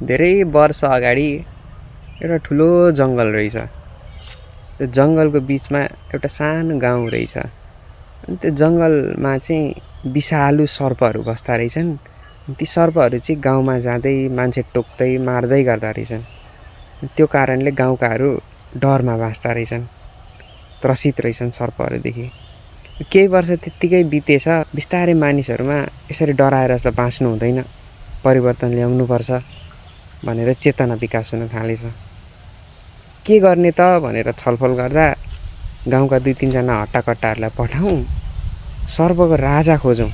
धेरै वर्ष अगाडि एउटा ठुलो जङ्गल रहेछ। त्यो जङ्गलको बिचमा एउटा सानो गाउँ रहेछ। अनि त्यो जङ्गलमा चाहिँ विषालु सर्पहरू बस्दा रहेछन्। ती सर्पहरू चाहिँ गाउँमा जाँदै मान्छे टोक्दै मार्दै गर्दा रहेछन्। त्यो कारणले गाउँकाहरू डरमा बाँच्दा रहेछन्, त्रसित रहेछन् सर्पहरूदेखि। केही वर्ष त्यत्तिकै बितेछ। बिस्तारै मानिसहरूमा यसरी डराएर जस्तो बाँच्नु हुँदैन, परिवर्तन ल्याउनुपर्छ भनेर चेतना विकास हुन थालेछ। के गर्ने त भनेर छलफल गर्दा गाउँका 2-3 हट्टाकट्टाहरूलाई पठाउँ, सर्पको राजा खोजौँ,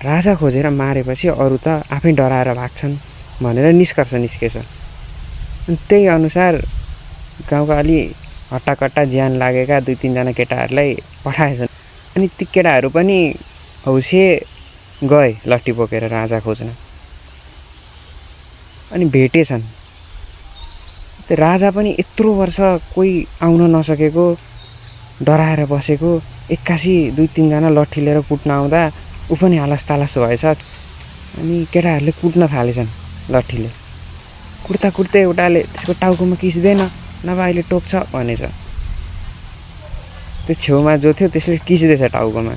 राजा खोजेर मारेपछि अरू त आफै डराएर भाग्छन् भनेर निष्कर्ष निस्केछ। अनि त्यही अनुसार गाउँका अलि हट्टाकट्टा ज्यान लागेका 2-3 केटाहरूलाई पठाएछन्। अनि ती केटाहरू पनि हौसे गए लट्ठी बोकेर राजा खोज्न। अनि भेटेछन्। त्यो राजा पनि यत्रो वर्ष कोही आउन नसकेको, डराएर बसेको, एक्कासी 2-3 लट्ठी लिएर कुट्न आउँदा ऊ पनि आलस तालस भएछ। अनि केटाहरूले कुट्न थालेछन् लट्ठीले। कुट्दा कुट्दै एउटाले त्यसको टाउकोमा किसिँदैन, नभए अहिले टोक्छ भनेछ। त्यो छेउमा जो थियो त्यसले किसिँदैछ टाउकोमा।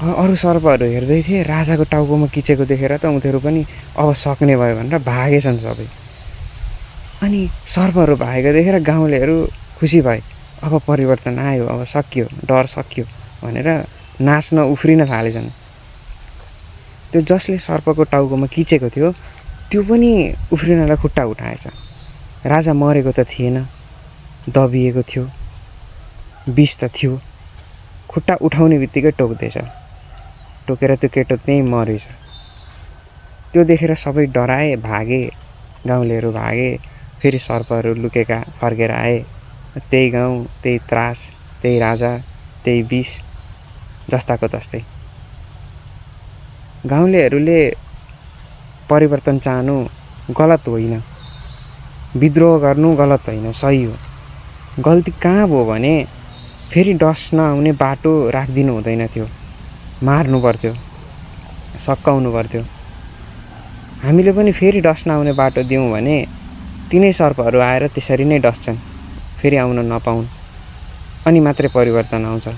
अरू सर्पहरू हेर्दै थिए, राजाको टाउकोमा किचेको देखेर त उनीहरू पनि अब सक्ने भयो भनेर भागेछन् सबै। अनि सर्पहरू भागेको देखेर गाउँलेहरू खुसी भए, अब परिवर्तन आयो, अब सकियो, डर सकियो भनेर नाच्न उफ्रिन थालेछन्। त्यो जसले सर्पको टाउकोमा किचेको थियो त्यो पनि उफ्रिनलाई खुट्टा उठाएछ। राजा मरेको त थिएन, दबिएको थियो, विष त थियो। खुट्टा उठाउने बित्तिकै टोक्दैछ, टोकेर त्यो केटो त्यहीँ मरेछ। त्यो देखेर सबै डराए, भागे, गाउँलेहरू भागे। फेरि सर्पहरू लुकेका फर्केर आए। त्यही गाउँ, त्यही त्रास, त्यही राजा, त्यही विष, जस्ताको तस्तै। गाउँलेहरूले परिवर्तन चाहनु गलत होइन, विद्रोह गर्नु गलत होइन, सही हो। गल्ती कहाँ भयो भने फेरि डस नआउने बाटो राखिदिनु हुँदैन थियो, मार्नु पर्थ्यो, सकाउनु पर्थ्यो। हामीले पनि फेरि डस नआउने बाटो दियौँ भने तिनै सर्पहरू आएर त्यसरी नै डस्छन्, फेरि आउन नपाउन्। अनि मात्रै परिवर्तन आउँछ।